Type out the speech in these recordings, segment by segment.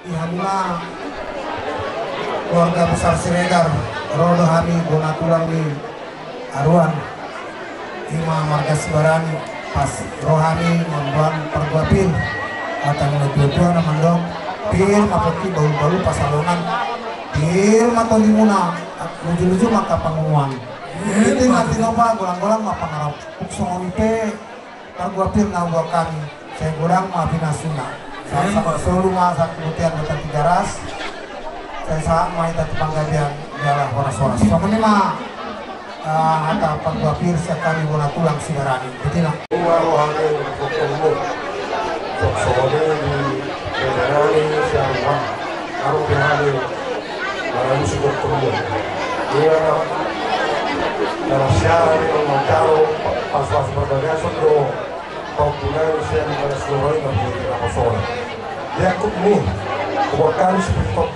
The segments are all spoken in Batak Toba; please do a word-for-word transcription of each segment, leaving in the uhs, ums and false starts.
Hamuna keluarga besar Siregar, ro do hami bona tulang ni Aruan, ima marga Sibarani, pas ro hami mamboan pargua pir. Hata ni natuatua na mandok: Pir ma pongki, bahulbahul pansalongan, pir ma tondimuna, lujuluju ma angka pangomoan. Tingki na tinopa, golanggolang ma pangarahutna. Songon i pe pargua pir na huboan hami, sai godang ma pinasuna. Sahat solu ma sangkutean dohot Tigaras. Sai sahat ma hita tu panggabean jala horashoras. Songon i ma, ah, hata pargua pir sian hami bona tulang Sibarani. Betina. Ua rohani doktormu. Songon i di Sibarani sian ma. Aru pe hami maralusi doktormu. Ia na, na siara ni manjalo pas-pas perbagasan do. Pampunani sian bagas loroi na bini na pasona. Dia kut ni kuat kami seperti top.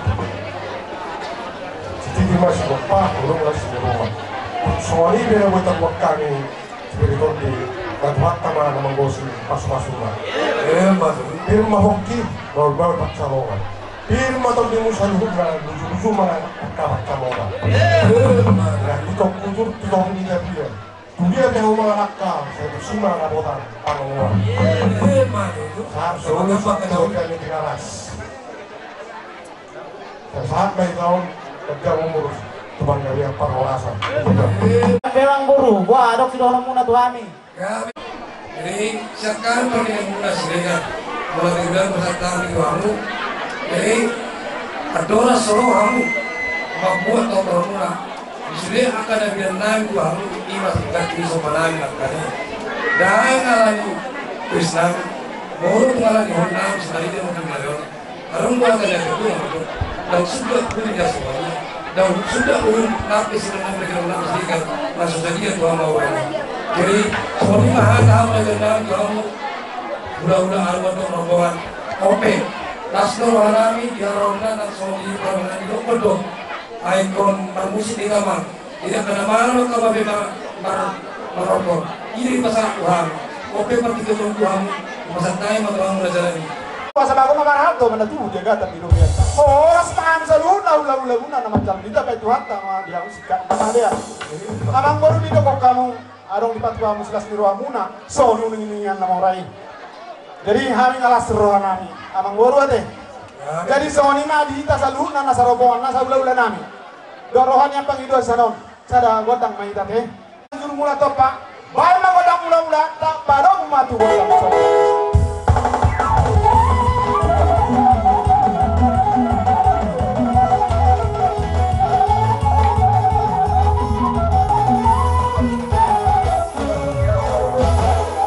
Sititi masih bapa, belum masih di rumah. Songon i be na buat kuat kami. Spiriton di Tuhanta ma na manggohi pasu-pasuna. Emma tutu. Pir ma pongki, bahulbahul pansalongan. Pir ma tondimu saluhutna, lujuluju ma angka pangomoan. Emma. Nah, di tok kujur, di tok ni dia. Tudia dia uma angka, sai tusi ma na botan pangomoan. Emma tutu. Sahat solu, sahat solu, sahat solu. Sahat ma i taon, kerja umur, tu panggabean parhorasan. Memang guru, wah, adong sidohononmuna tu hami. Jadi, sian hami pargabungan Siregar, mulai dari peserta itu hamu. Jadi, andorang so ro hamu mambuat totormuna. Di sude angka na binahen nami tu hamu, ima singkat ini sopa nami angka ni. Ndang alani tuis nami, molo tung alani hon nami, sadari dia mungkin malion. Adong do angka na binahen nami tu hamu. Ndang suda pun dia sopa nami. Ndang suda pun nami sinan nami pikiran nami singkat. Maksud sadia tu hamu orang. Jadi, songon i ma hata hamu na binahen nami tu hamu. Hulahula Aruan dohot rombongan. Ope. Las do roha nami, di Aruan na songon i, Aruan na di dokter do. Ai ingkon marmusik di kamar. Tidak kena malu kau babe mar-, mar-, marokok. Ini pasahat tu hamu. Ope, partingkian tu hamu. Pasahat nai ma tu hamu na jalani. Pasahat ahu ma marhalto, mana tubuh dia gata di dunia. Horas ma hami saluhutna, hulahula muna na manjalo. Ditambai Tuhanta ma di hamu singkat ma dia. Amang boru, didok hamu, adong dipatua hamu silas ni rohamuna, songon i ninna na mora i. Jadi hami na las roha nami, amang boru ate. Jadi songon i ma di hita saluhutna na sarombongan, na sahulahula nami. Dohot roha ni amang pangidoan sian on, sada gondang ma hita ate. Juru mula tompa, baen ma gondang mula-mula, tapadop ma tu gondang sopa.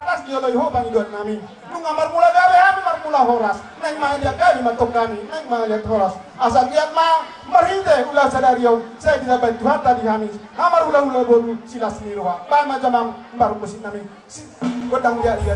Las ni oloi ho pangidoan nami. Nunga marmula gabe hami marmula horas. Naeng mangaliat gabe ma antong hami, naeng mangaliat horas. Asa anggiat ma marhite ulaon sadari on, sai ditambai Tuhanta di hami. Amang marhulahula boru silas ni roha. Baen ma jo amang marmusik nami. Si-, gondang dia, dia.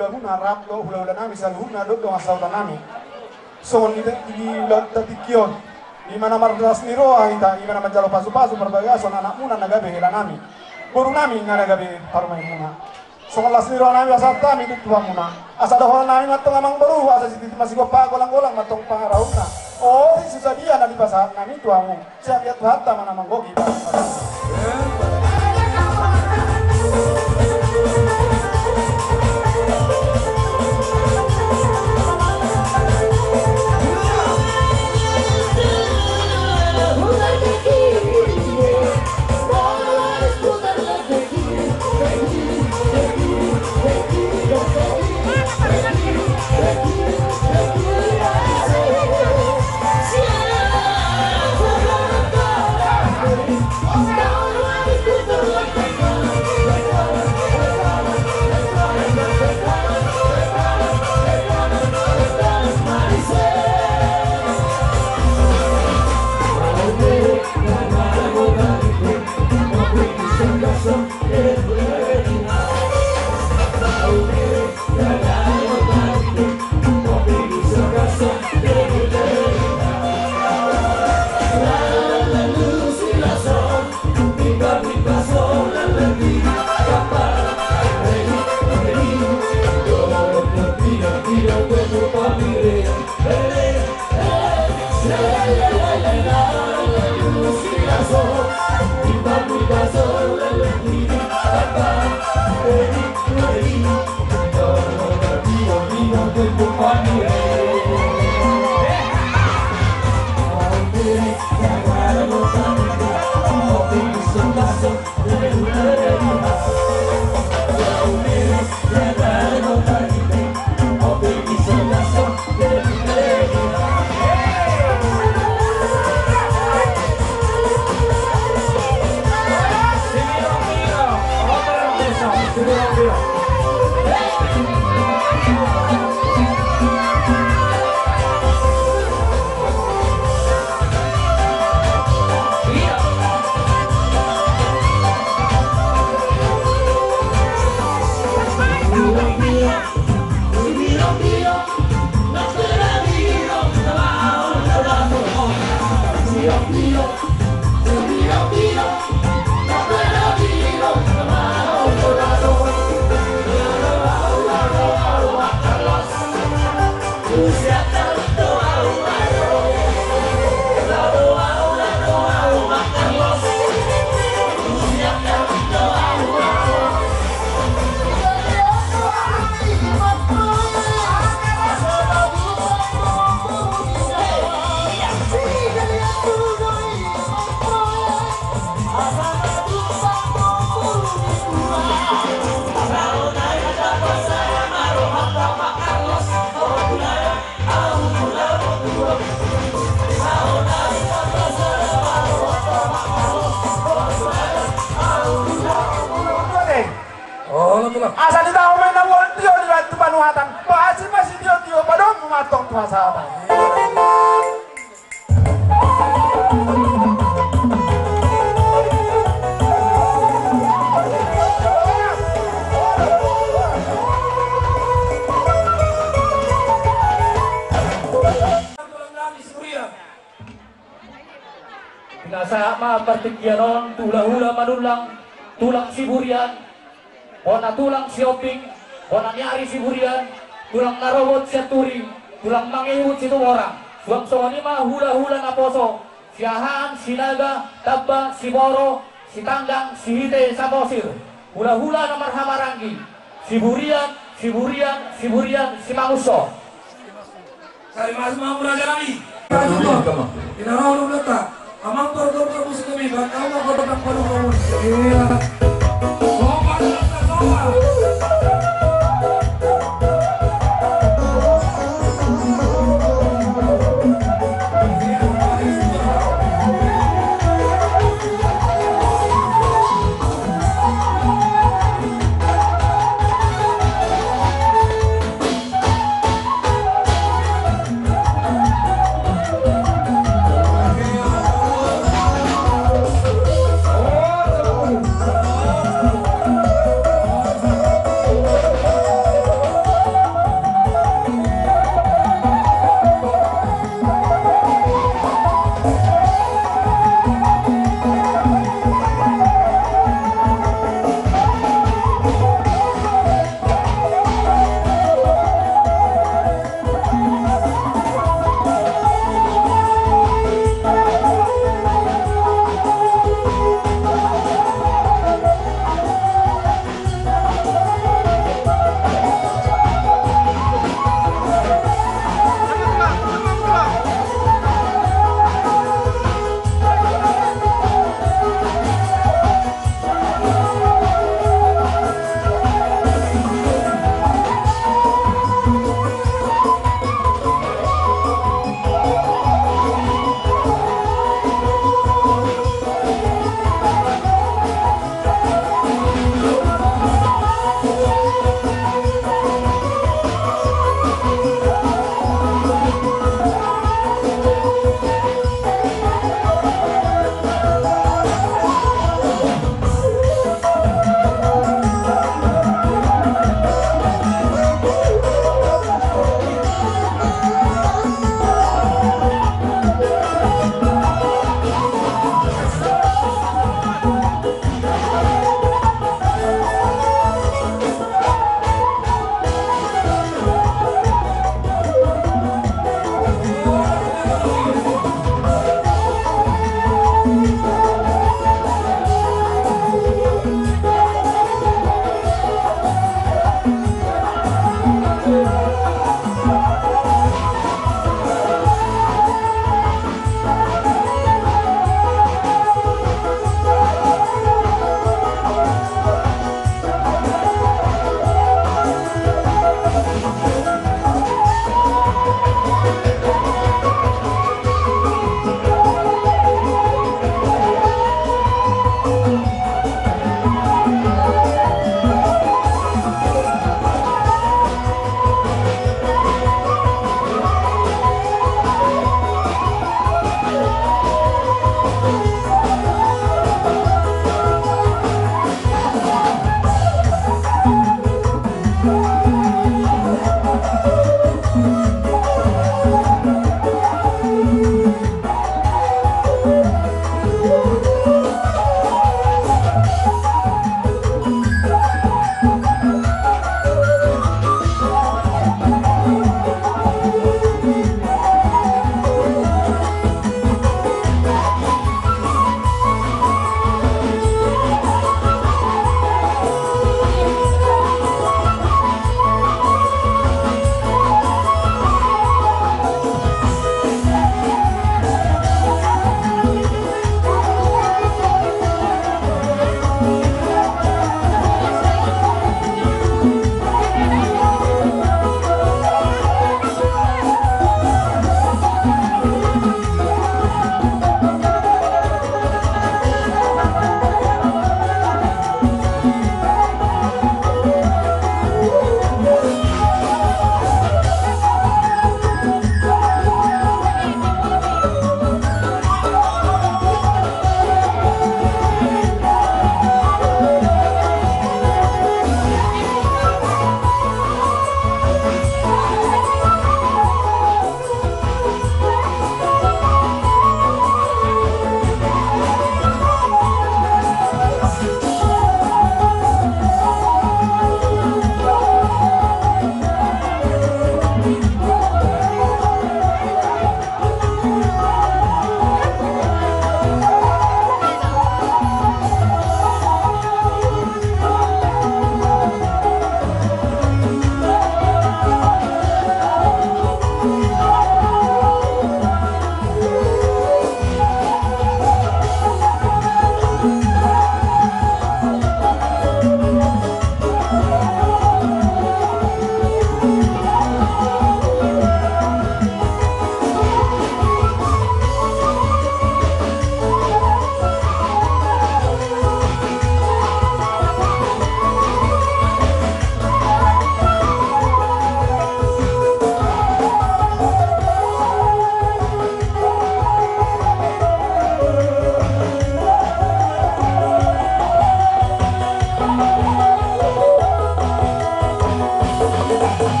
Hamuna rap dohot hulahula nami saluhutna dohot dongan sahuta nami. Songon i di ulaonta tingki on, i ma na marlas ni roha hita, i ma na manjalo pasupasu parbagason anakmuna na gabe hela nami, boru nami na gabe parumaenmuna. Songon las ni roha nami pasahat hami tu hamuna. Asa dohonon nami ma antong amang boru, asa sititi ma sigompa, golanggolang ma antong pangarahutna. Ori susadia na dipasahat nami tu hamu. Siap ya Tuhanta ma na manggohi. Asa ditahu main na buat tio di bantu panuhatan. Pasi pasi tio tio padom matong tuasa apa. Pinasahat ma partingkian on tu hulahula Manullang, tulang Siburian, bona tulang Sihombing, bona ni ari Siburian, tulang na robot Sianturi, tulang mangihut Situmorang. Suang songon i ma hulahula naposo, Siahaan, Sinaga, Tamba, Siboro, Sitanggang, Sihite, Samosir. Hulahula na marhahamaranggi, Siburian, Siburian, Siburian, Simangunsong. Sari masuk mampu raja nami. Kita roh dulu letak. Amang perlu perlu musik kami. Bang kamu kau tetap perlu kamu. Iya. Sopan, sopan.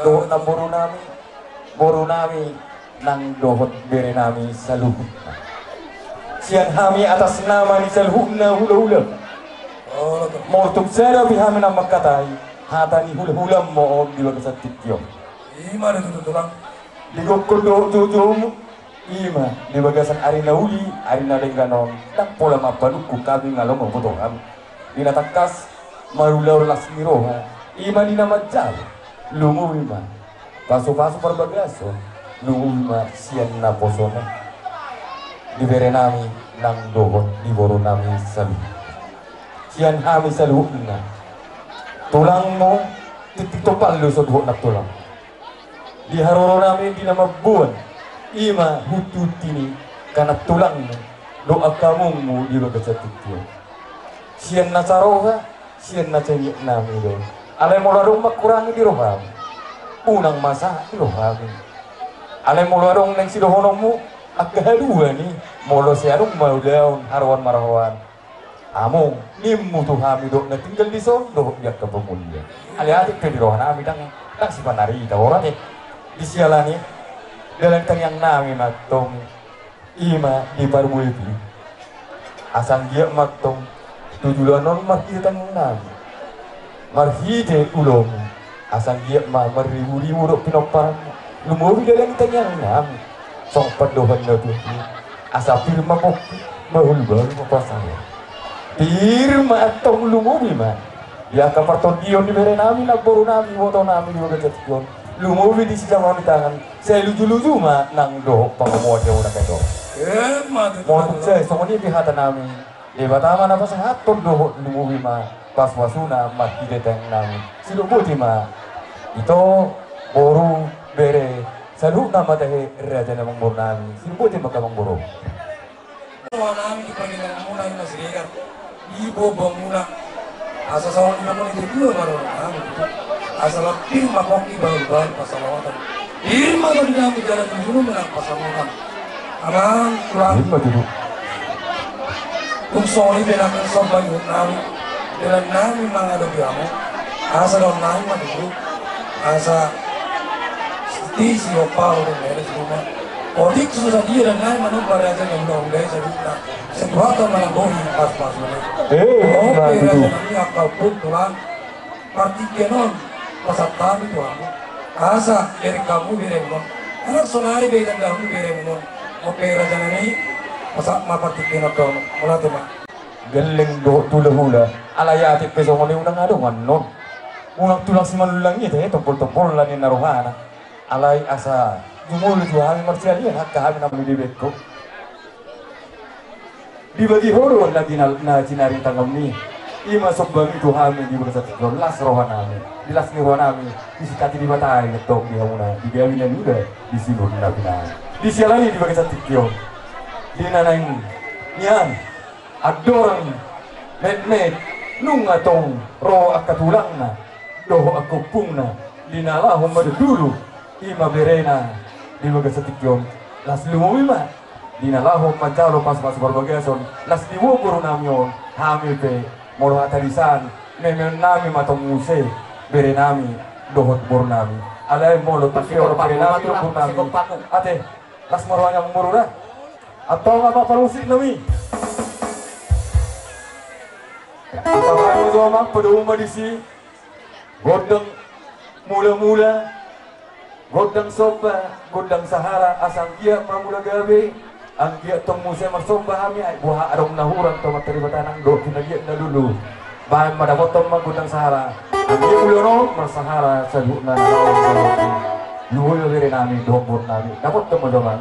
Dohot namboru nami, boru nami, nang dohot bere nami saluhutna. Sian hami atas nama ni saluhutna hulahula. Molo tung sada pe hami na mangkatai hata ni hulahula ma on di bagasan tingki on. Ima do tutu, Tulang. Di gokhon dohot joujoumu, ima di bagasan ari na uli, ari na denggan on, ndang pola mampanungkun hami nga laho mamboto hami. Di na tangkas, marulaon las ni roha, ima di na manjalo, lumobi ma pasupasu parbagason, lumobi ma sian naposona. Di bere nami nang dohot di boru nami saluhutna. Sian hami saluhutna, tulangmu, tingting tompal do so dohot nang tulang. Di haroro nami di na mamboan, ima hunti-hunti ni angka nantulangmu dohot angka amongmu di bagasan tingki on. Sian na saroha, sian na saingot nami do. Alai molo adong mangkurangi di roham, unang ma sahat di roham i. Alai molo adong naeng sidohononmu, angka haduan i, molo sai adong ma ulaon haroan marroan, among, nimmu tu hami dohot na tinggal dison dohot di angka pamulian. Alai atik pe di roha nami ndang, ndang sipanarita, ora te. Di siala ni i, dalan tangiang nami ma antong, ima di parmuepi. Asa anggiat ma antong tu joloan on marhite tangiang nami, marhite ulaonmu, asa anggiat ma marribu-ribu dohot pinomparanmu. Lumobi dalan tangiang nami songon pandohan na tuatua, asa pir ma pongki, bahul-bahul ma pasahaton. Pir ma antong, lumobi ma di angka partondion ni bere nami, namboru nami, iboto nami di bagasan tingki on. Lumobi di sijamaon ni tangan, sai luju-luju ma nang dohot pangomoan di hamuna kedo. Molo tung sai songon i pe hata nami, Debata ma na pasahathon dohot lumobi ma pasupasuna marhite tangiang nami. Sidok boti ma ito, boru, bere, saluhutna ma tahe raja ni amangboru nami. Sidok boti ma angka amangboru. Roha nami di parngoluan muna i na siregar, di boban muna. Asa songon i na muna i, di dua ma roha nami. Asa pir ma pongki, bahul-bahul pasahaton. Pir ma tondinami, jala jujur ma nang pasahaton. Amang, tulang. Ima tutu. Tung songon i pe nang songon i nami, dalan nami mangadopi hamu. Asa dalan nami ma tutu. Asa siti si opa udah beres rumah. Otik susah dia dan lain manumpa raja yang udah udah saya minta. Sebuah kau malam bohi pas-pas mana. Eh, opa raja nami, akal pun tulang. Partingkian on pasahat hami tu hamu. Asa bereng hamu berengmon. Anak sonari be tanda hamu berengmon. Ope raja nami, pasahat ma partingkian on tu hamu. Mauliate ma. Gelleng dohot hulahula. Alai atik pe songon i unang adong annon. Unang tulang simanullang i tahe, tompol-tompol na ninna rohana. Alai asa jumolo tu hami marsialian angka hami na muli di bengko. Dibagi ho do na jinal-, na jinari tanganmi. Ima sombami tu hami di bagasan tingki on, las roha nami. Di las ni roha nami, disingkati Debata i antong di hamuna, di gabe na niula, di silur na pinahan. Di siala ni i di bagasan tingki on, di na naeng nian andorang metmet, nunga tong ro angka tulangna dohot angka ompungna, di na laho mandulu ima berena di bagasan tingki on, las lumobi ma di na laho manjalo pasupasu parbagason, las diboan boru nami on. Hami pe molo hata di san, memeon nami ma tong muse bere nami dohot boru nami. Alai molo tung pe olo bere nami dohot boru nami, ate, las ma roha ni amangboru da. Antong amang parmusik nami, padomu ma disi gondang mulamula, gondang somba, gondang sahara, asa anggiat ma mula gabe. Anggiat tong muse marsomba hami, ai boha adong na hurang tu Amanta Debata nang dohot tu na liat na lolo. Baen ma, dapothon ma gondang sahara. Anggiat ulaon on marsahara saluhutna na laho. Lumobi ma bere nami dohot boru nami, dapothon ma jo amang.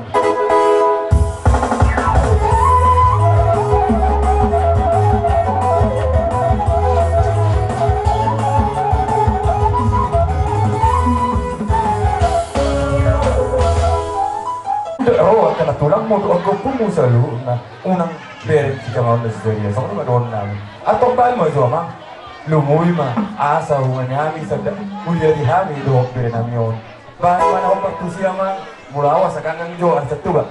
Ro angka nantulangmu dohot angka ompungmu saluhutna. Unang bereng sijamaon na sisada i, songon i ma dohonon nami. Antong baen ma jo amang. Lumobi ma, asa hubungan nami sada, mulia di hami dohot bere nami on. Baen ma na hombar tusi amang, molo au asa ganggang jo, asa tuba.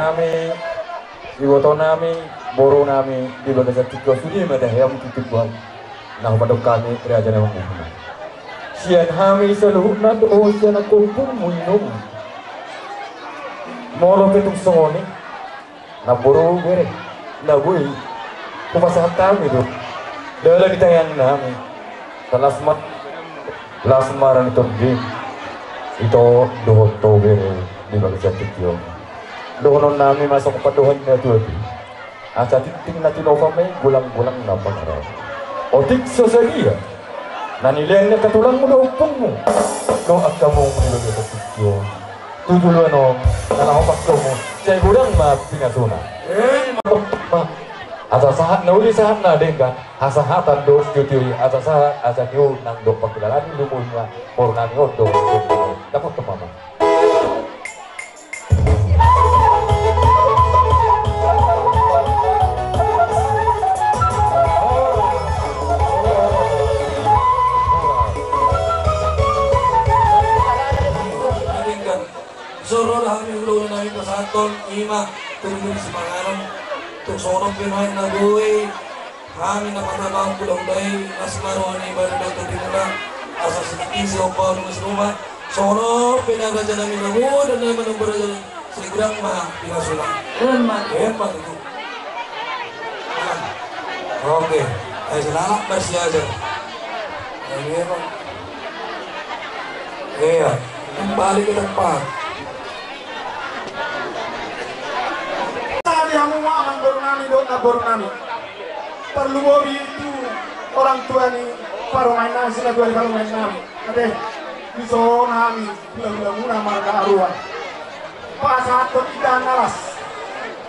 Nami, iboto nami, boru nami, di bagasan tingki on sude ma tahe hamu tutu, Tuan. Na hupandok hami raja na mangihut. Sian hami saluhutna dohot sian angka ompungmu, inong. Molo pe tung songon i, namboru, bere, na boi hupasahat hami do dalan ni tangiang nami. Las ma, las ma hami, Tondi, ito dohot ho, bere, di bagasan tingki on. Dohonon nami ma songon pandohan ni natuatua: Asa tingting na tinopa ma i, golanggolang na mangarau. Otik so sadia na nilean ni angka tulangmu dohot ompungmu dohot angka amongmu di bagasan tingki on, tu joloan on, na laho pasahathonmu, sai godang ma pinasuna. Asa sahat na uli, sahat na denggan, hasahatan do sitiotio i, asa sahat, asa niu nang dohot pangkilalaan ni lumobi ma boru nami on dohot ompungmu. Dapothon ma. Dison ro do hami hulahula nami pasahathon, ima, tudu sipanganon, tung songon on pe nuaeng na boi hami na pasahathon hulahula i, las ma roha ni badan dohot tondi muna, asa sititi siompa, ulos ruma. Songon on pe nang raja nami na boi, dan nami manang raja nami, sai godang ma pinasuna. Emma. Emma tutu. Ah. Oke. Ai selamat bersiajar. Ai, emang. Iya. Kembali ke tempat. Tadi hamu ma amangboru nami dohot namboru nami. Tarlumobi tu orang tua ni parumaen nami, sintua ni parumaen nami. Ate, dison hami, hulahula muna marga Aruan, pasahathon indahan na las.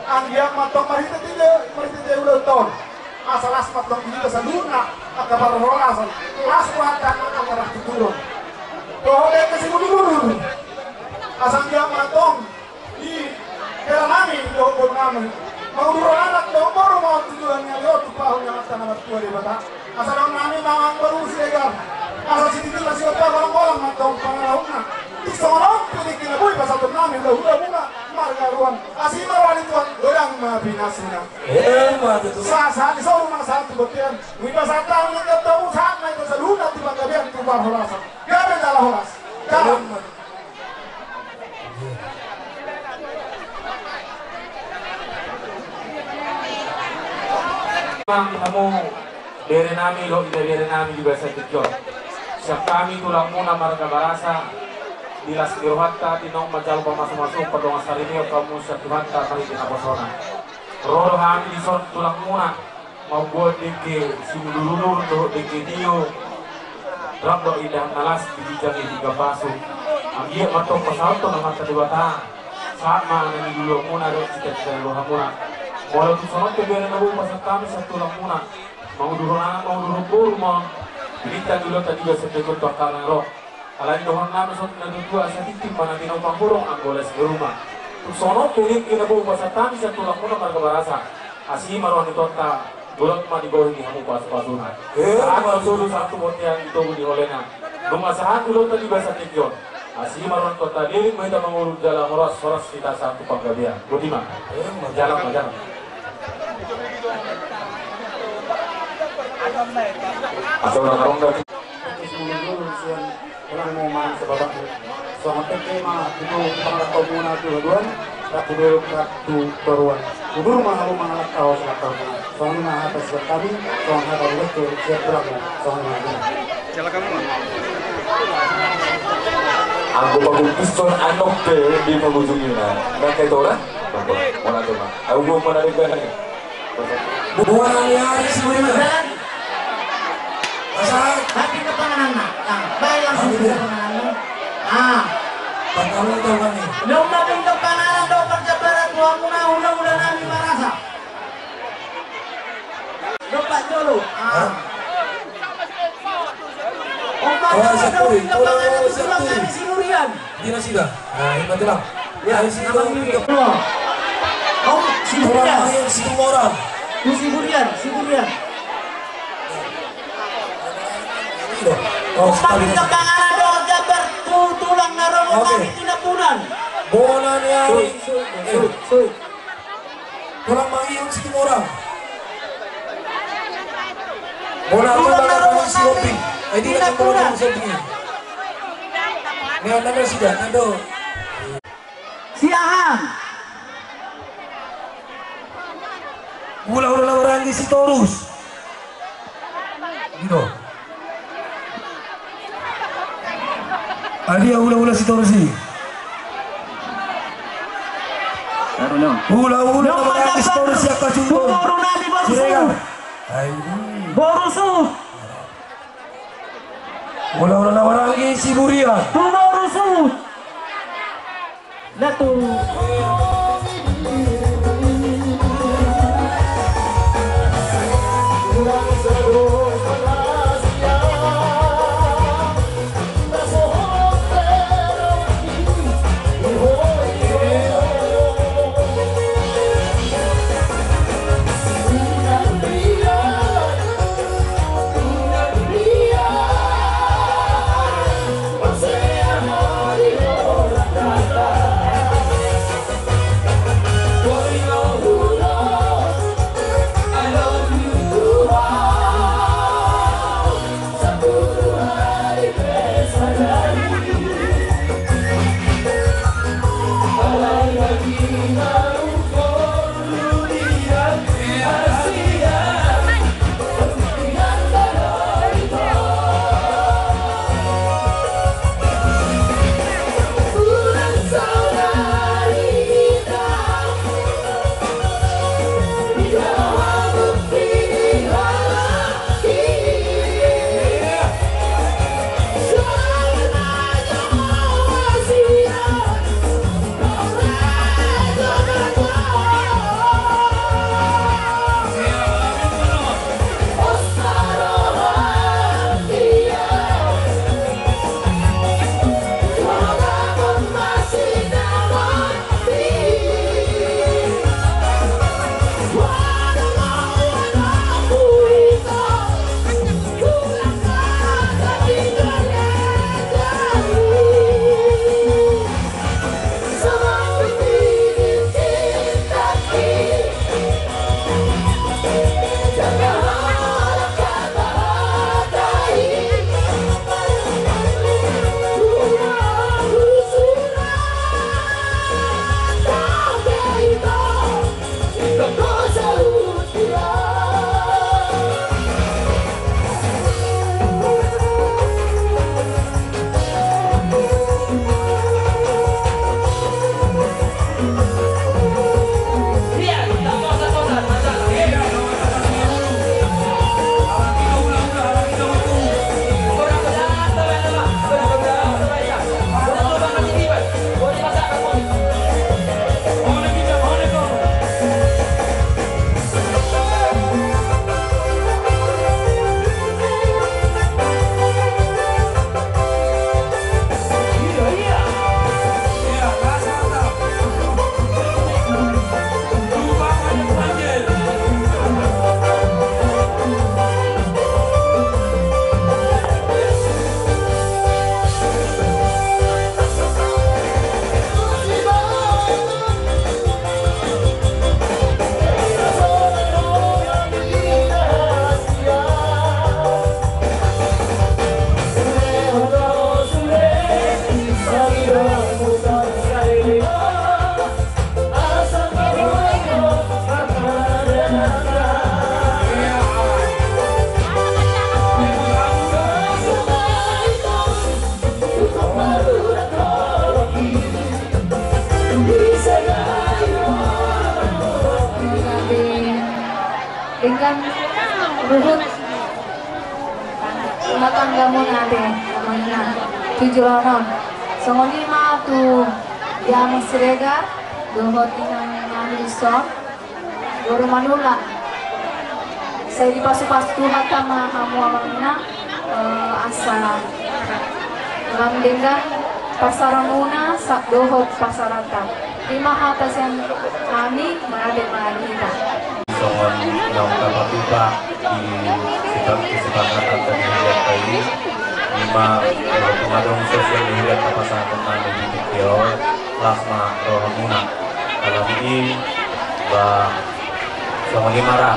Anggiat ma antong marhite-hite, marhite-hite ulaonta on, asa las ma antong di hita saluhutna angka parhorasan, las rohanta angka partuturon dohot dengke simudur-udur. Asa anggiat ma antong di hela nami dohot boru nami, mangudur anak dohot boru ma on tu joloan ni ari on, tumpahon ni Amanta na martua Debata. Asa dohonon nami ma amangboru Siregar, asa sititi ma siompa, golanggolang ma antong pangarahutna. Tung songon on pe tingki na boi pasahaton nami hulahula muna marga Aruan, asi ma roha ni Tuhan, godang ma pinasuna. Emma tutu. Sahat-sahat ni solu ma sahat tu bontean. Nunga pasahat hami nang tu hamu, sahat ma hita saluhutna tu panggabean, tu parhorasan. Gabe jala horas. Jala. Emma tutu. Hamu bere nami dohot ida bere nami di bagasan tingki on, sian hami tulangmuna marga Barasa, di las ni rohanta, di naung manjalo pamasu-masu, pardongansaripeon hamu sian Tuhanta marhite naposona. Ro do hami dison tulangmuna, mamboan dengke simudur-udur dohot dengke tio, rap dohot indahan na las di ginjang ni pinggan pasu. Anggiat ma antong pasahathon Amanta Debata, sahat ma na niluluanmuna dohot cita-cita ni rohamuna. Molo tung songon on pe bere, na boi pasahat hami sian tulangmuna, mangudurhon anak, mangudurhon boru ma on, pinangido nami di bagasan dengke on tu angka na ro. Alai dohonon nami songon na tuatua, asa tingting ma na tinopa, godang anggo las ni ruma. Tung songon on pe dengke na boi pasahat hami sian tulangmuna marga Barasa, asi ma roha ni Tuhanta, godang ma dibohi ni hamu pasu-pasuna. Sahat ma solu sahat tu bontean, di togu ni holena. Nunga sahat ulaonta di bagasan tingki on, asi ma roha ni Tuhanta, leleng ma hita mangolu jala horas-horas hita sahat tu panggabean. Boti ma. Jalan ma, jalan. Asa unang rongga. Tulang muna manang sababakmu. Songon on pe ma tutu pangalangkaonmuna tu haduan, rap tu dolok, rap tu toruan. Udur ma hamu mangalangka, horas langkaonmuna. Songon i ma hata sian hami, songon hata ni lehon sian tulangmu. Songon i ma. Anggo pagumpus on annon pe di pangujungina. Nggak kayak orang? Mana tuh, Mak? Aku belum pernah dengar. Bola ni ari si Wina. Asa. Tapi ke panganan, Nak. Nah, baik, langsung ke panganan. Ah. Panganan tahu kan nih? Nunga pintu panganan do parjabaran tu hamuna, hulahula nami Barasa. Dompak jolo. Ah. Hah? Omas, oh, siap, pintu panganan tu siap, tulang nami si Durian. Di nasida. Nah, ima tulang. Ya, si Durian. Om, si Durian. Tulang nami si Durian. Tu si Durian, si Durian. Oh, omas, sekali. Pintu panganan do jabar tu tulang na ro, oke, nami Tinambunan. Bola ni ari. Sui, sui, eh, sui, sui. Tulang Mangihut Situmorang. Bola, bola, bola, bola, bola, Sihombing. Eh, dia, bola, bola, Sihombing. Nah, nah, nah, sudah, aduh. Siahaan. Hulahula na marhaha Sitorus. Gitu. Adia hulahula Sitorus i. Hulahula na marhaha Sitorus i, angka jumbo. Boru nami, boru Siregar. Boru Suhut. Hulahula na marhaha Siburian. Boru Suhut. Datu. Denggan ruhut rumah tanggamuna ate, amang inang, tu joloan on. Songon i ma tu Amang Siregar dohot inang nami dison. Boru Manula. Sai dipasupasu Tuhanta ma hamu amang inang, eh, asa lam denggan parsaramuna sa-, dohot parsaranta. I ma hata sian hami, mauliate ma di hita. Songon naung tapatupa di sipa-, kesepakatan tadi di hata i, i ma, eh, molo tung adong sosial media tapasahat nami di tingki on, las ma rohamuna. Alani i, ba, Songon i ma ra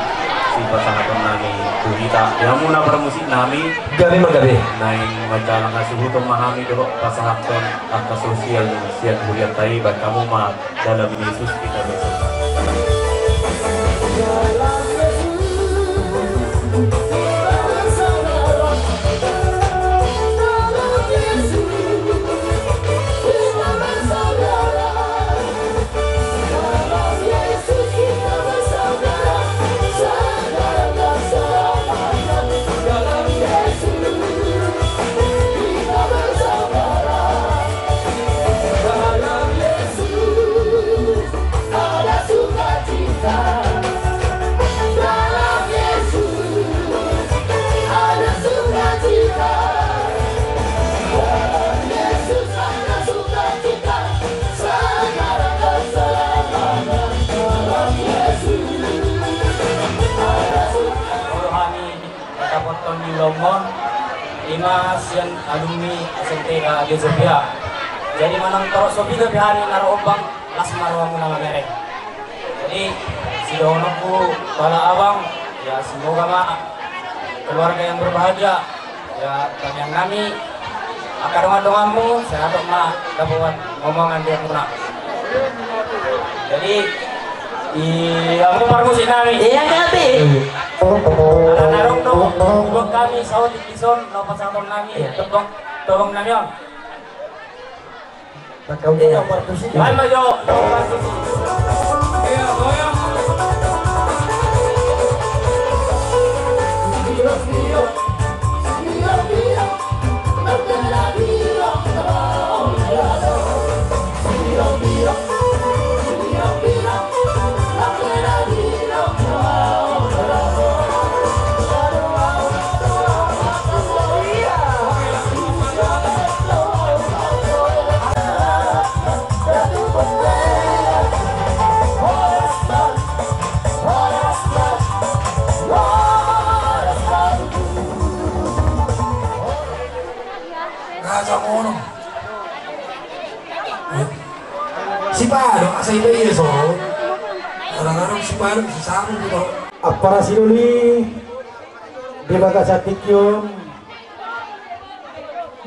sipasahaton nami tu hita di hamuna parmusik nami. Gabe ma gabe. Naeng manjalang hasuhuton ma hami dohot pasahathon angka sosial sian hurianta i, bahen hamu ma. Dalam Yesus kita bersaudara. Ada sukacita dalam Yesus, ada sukacita dalam Yesus, ada sukacita, segala keselamatan dalam Yesus, ada sukacita. Molo hami mandapothon di ulaon on, ima sian alumni S M T K Hagia Sophia. Jadi manang torop so piga pe hami na ro ombang, las ma rohamuna mamereng. Jadi sidohononku pala abang, ya semoga ma keluarga yang berbahagia, ya tangiang nami angka dongan-donganmu, sai hatop ma dapotan omongan di hamuna. Jadi di hamu parmusik nami. Iya, gabe. Ala na adong do, buat hami saotik dison, laho pasahaton nami tobang, tobang nami on. Baen ma jo, jo partusi. Raja Mono. Sipadok, asa iba iya so. Kadang-kadang sipadok, sisabun gitu. Ampara sidoli, di bagasan tingki on,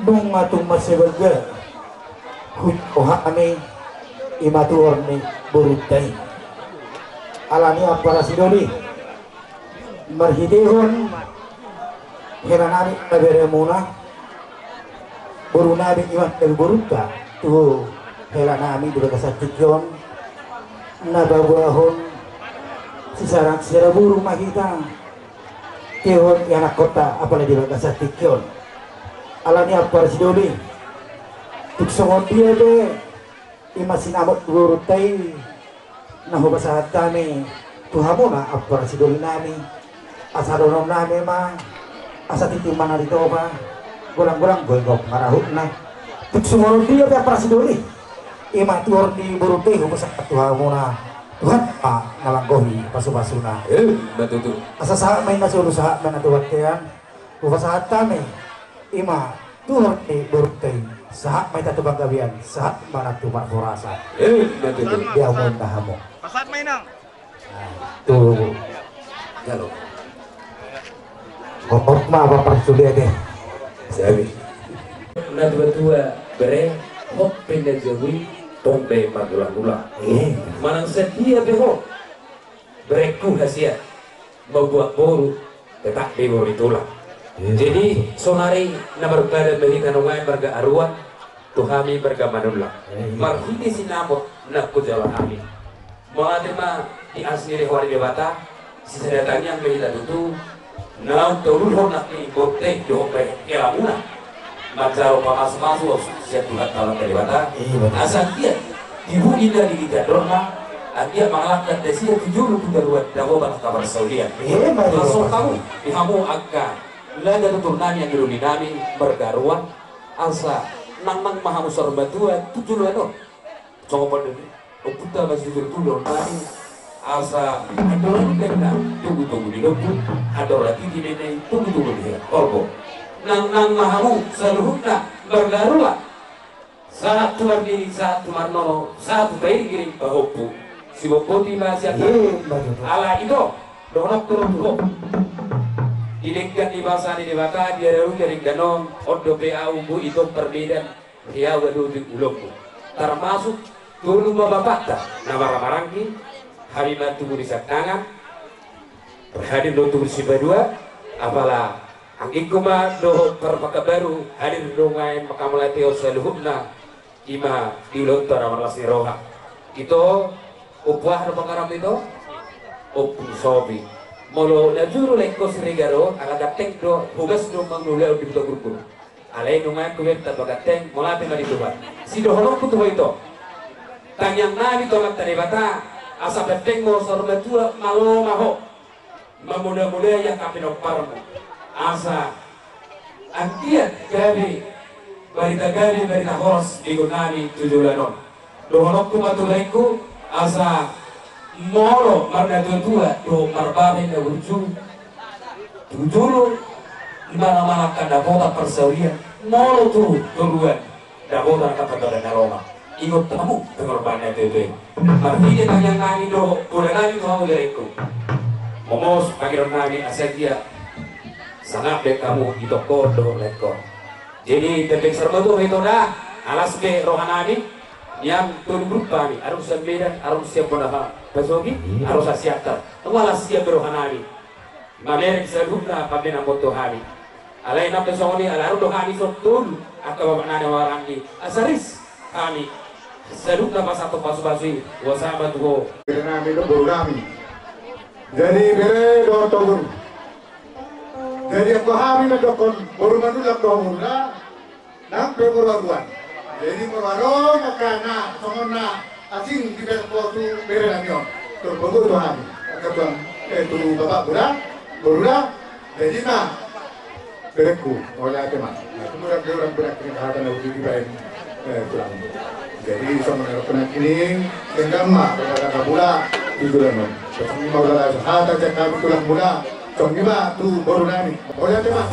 nunga tung mansai balga. Hut oha nami, ima tuhor ni borunta i. Alani ampara sidoli. Marhitehon hela nami na bereonmuna, boru nami ima na borunta, tu hela nami di bagasan tingki on, na paboahon sisarang sisara boru ma hita, tehon ianakkonta apala di bagasan tingki on. Alani ampara sidoli, tung songon dia pe, ima sinamot borunta i, na hupasahat hami tu hamuna ampara sidoli nami, asa dohonon nami ma, asa tintin ma na ditopa, golang-golang goigoi ma rahutna. Tung songon dia pe ampara sidoli, ima tuhor ni borunta i hupasahat tu hamuna, Tuhan ma na manggohi pasu-pasuna. Eh, betul tu. Asa sahat ma inna solu, sahat ma inna tu bontean, hupasahat hami, ima tuhor ni borunta i, sahat ma hita tu panggabean, sahat ma nang tu parhorasan. Eh, betul tu. Di hamu na hamu. Pasahat ma inang. Nah, tu. Jalo. Hohot ma apa parsulia deh. Sabi. Na tua-tua bere, hot pe na jabu i, tong pe margulang-gulang. Eh. Manang sadia pe ho, bereku hasian. Mambuat boru, tetap di boru tulang. Iya. Jadi, sonari na marpadan ma hita nuaeng marga Aruan, tu hami marga Manullang. Iya, iya. Marhite sinamot na hujalo hami. Mauliate ma di asi ni roha ni Debata, sisada tangiang ma hita tutu, naung taululhon nangkin borunta i dohot bahen helamuna. Manjalo pamasu-masu sian Tuhanta Debata. Iya, betul. Asa anggiat di bumi na di tingki andorna, anggiat mangalangka nasida tu jolo tu joloan, dang obat angka parsaulian. Iya, betul. Masuk hamu, di hamu angka laga tutur nami, angka doli nami, marga Aruan, asa nangnang ma hamu saur matua tu joloan on. Songon pandemi, ompunta ma sijolo tu joloan nami, asa andorang i ninna, tunggu-tunggu di lombu, andorang i ninna, tunggu-tunggu di horbo. Nangnang ma hamu saluhutna marga Aruan. Sahat tu marnini, sahat tu marnono, sahat tu pairing-iring pahompu. Siboboto ma sian. Ala ito, dohononku do tu ho. Di denggan ni basa ni Debata, di ari on, di denggan on, on dope ahu boi ito parmedan, hea do di ulongku. Termasuk tolu ma bapakta na marhahamaranggi, hami ma tubu di Sandangan, hadir do tubu di Sipadua, apala anggingku ma dohot parpekanbaru, hadir do nunga manghamauliatehon saluhutna, ima di ulaonta na marlas ni roha. Ito, ompu aha do pangaranmu ito? Ompu Sobi. Molo na juru laengkon Siregar on, ala ganteng do, horas do mangulahon di Hutagurgur. Alai nunga hubereng tamba ganteng, mauliate ma di Tuhan. Sidohononku tu ho ito. Tangiangnami tu Amanta Debata, asa pepeng ho saur matua, malo ma ho mamodamodai angka pinomparmu. Asa anggiat gabe barita, gabe barita horas di ulaonnami tu joloan on. Dohononku ma tu laengku, asa molo marnatuatua dohot marbere na burju, tu jolo manang angka dapotan parsaulian, molo tu toruan dapotan angka pambahenan na roha. Ingot hamu pengorbanan na tuatua i. Marhite tangiangnami dohot podanami tu hamu berengku. Momos pangidoannami asa anggiat sangap be hamu di tongko dohot laengko. Jadi pepeng saur matua ma ito da, las be rohanami. Nian tolu grup hami, adong sian Medan, adong sian bona pasogi, adong sian Siantar. Nunga las be rohanami. Mamereng saluhutna pambahenanmon tu hami. Alai nang pe songon i, ala adong do hami songon tolu angka bapaknami na marhahamaranggi, asa ris hami saluhutna pasahathon pasupasu i. Huaso ma tu ho. Berenami dohot borunami. Jadi bere dohot togur. Jadi anggo hami mandokkon boru Manullang dohot boru Ra, nang pe boru Aruan. Jadi molo adong angka na songon na asing di bere, boru, berenami on, turpuk tu hami, angka tulang, eh, tu bapakku da, boru da. Jadi na berengku, mauliate ma. Nah, tu murang dia orang berengku ni hata na uji dibaen, eh, tulang. Jadi songon na dohonon nangkining, denggan ma, kepada kabula di tulang on. Songon i ma ulaon hata sian hami tulang mula. Songon i ma tu borunami. Mauliate ma.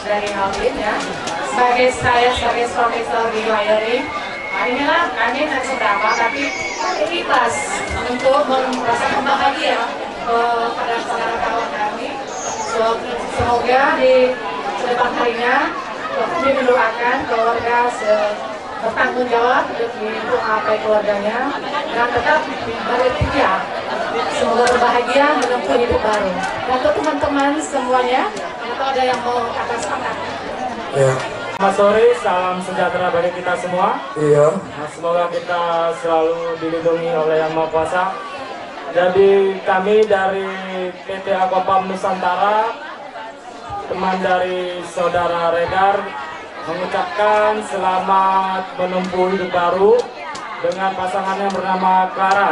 Dari Alvin, ya. Sebagai saya, sebagai suami, sebagai wiring, inilah kami tak seberapa, tapi kami ikhlas untuk merasakan bahagia, eh, pada saudara kawan kami. So-, semoga di kedepan harinya, kami mendoakan keluarga se-, bertanggung jawab untuk menggapai keluarganya dan tetap bersetia. Semoga berbahagia menempuh hidup baru. Dan untuk teman-teman semuanya, atau ada yang mau kata selamat? Ya. Selamat sore, salam sejahtera bagi kita semua. Iya. Nah, semoga kita selalu dilindungi oleh Yang Maha Kuasa. Jadi kami dari P T Aquafarm Nusantara, teman dari saudara Regar, mengucapkan selamat menempuh hidup baru dengan pasangan yang bernama Clara.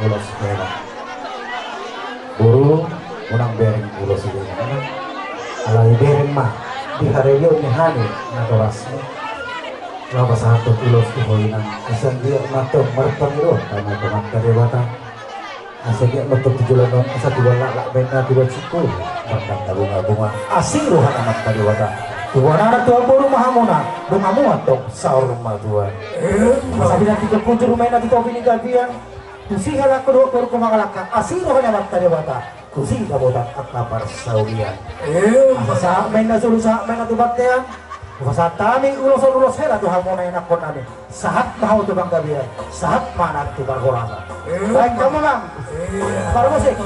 ulos hela. Boru, unang bereng ulos i, alai bereng ma di harelion ni hami natorasmu. Laho pasahathon ulos tu ho inang, asa anggiat ma tong marpangidoan hami tu Amanta Debata. Asa anggiat ma tong tu joloan on, asa tubuan laklak baenna, tubuan singkop marnanda bungabunga. Asi roha ni Amanta Debata. Tubuan anak, tubuan boru ma hamuna, donganmu antong saur matua. Asa pinantikhon hujur ma inna tu topi ni gabean, tusi halak dohot boru mangalangka, asi roha ni Amanta Debata. Tusi dapotan angka parsaulian. Asa sahat ma inna solu, sahat ma inna tu bontean. Hupasahat hami ulos on, ulos hela tu hamuna ianakhon nami. Sahat ma hamu tu panggabean, sahat ma nang tu parhorasan. Baen hamu nang. Parmusik.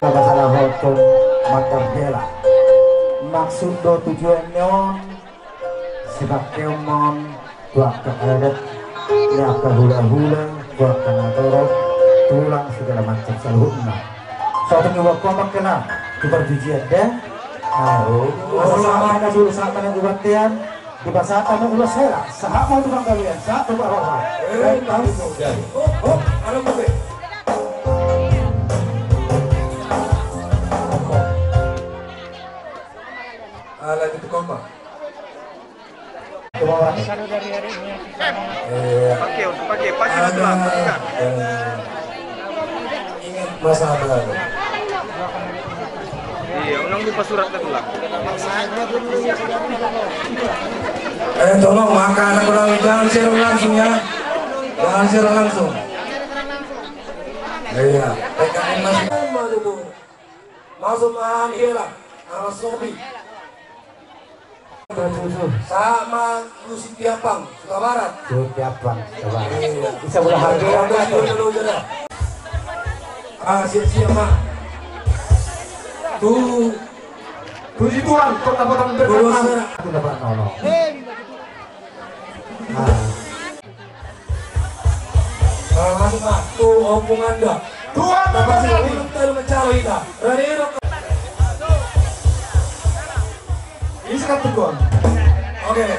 Pasahathon mantarbela. Maksud do tujuan ni on, sipangkeon ma on tu angka adat, ni angka hulahula, tu angka natorop, tulang, segala macam saluhutna. So tung iba ko mangkena tu parjujian de. Aduh. Asa sama na julu sama na jubatian. Dipasahat ma ulos hela, sahat ma tu panggabean, sahat tu parroha. Baik, baik. Jadi, oh, oh, ada musik. Ala gitu kompak. Iya. Pakai, pakai, pakai. Ada yang ingat masa lalu. Iya, unang lupa surat ke tulang. Eh, tolong, maka anak orang jangan share langsung ya. Jangan share langsung. Iya, P K M masih. Masuk Mahan Hela, Aras Sobi. Sama lu Sitiapang, Sukabarat. Sitiapang, Sukabarat. Iya. Bisa bola harga. Iya, iya, iya, iya. Ah, siap-siap, Mak. Tuh. Puji Tuhan, kota Batam. Aku dapat nolong. Ah. Ah, masuk, Pak. Tu ompung anda. Tuan, Bapak, Bapak, Ibu, kita mencari kita. Rani, Rok. Ini sekat tuan. Oke.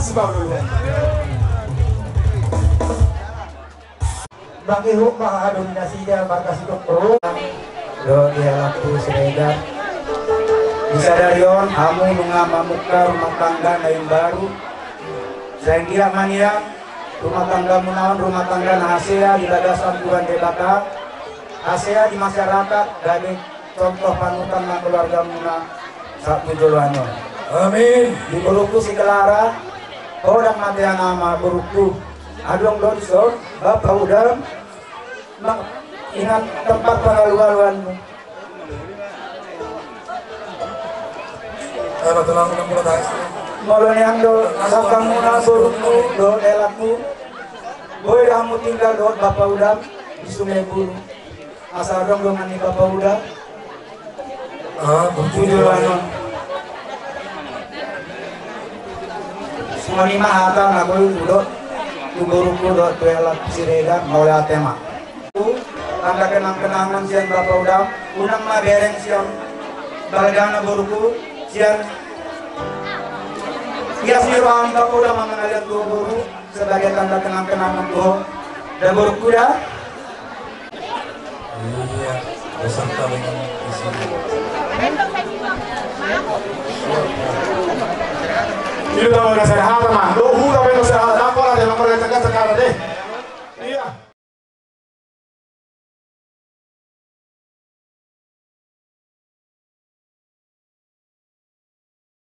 Sebab dulu. Bang Ihuk, Bang Ado, Dinasida, Bang Kasih Dokter. Dohot di halak tu Siregar. Di sadari on, hamu nunga mamungka rumah tangga na imbaru. Sai anggiat ma nian rumah tanggamuna on rumah tangga na hasea di bagasan Tuhan Debata, hasea di masyarakat, gabe contoh panutan ma keluargamuna sahat tu joloan on. Amin. Di borungku si Clara, ho dang mate anakna, borungku. Adong do dison, Bapak Udam, ingat tempat pengalu-aluanmu. Molo nian do sangkangmuna, borungku dohot helangku, boi do hamu tinggal dohot Bapak Udam di Sungai Bulu. Asa adong dongan ni Bapak Udam. Ah, bujur. Bujur, anu. Songon i ma hata na boi hudok tu borungku dohot tu helang Siregar, mauliate ma. Tanda kenang-kenangan sian Bapak Udam, unang ma bereng sian balgana borungku, sian ias ni roha ni Bapak Udam ma mangaliat tu boru sebagai tanda kenang-kenangan tu ho. Da borungku da. Iya, beserta dengan isinya. Itu tahu dasar hata mah. Lo hura beno sa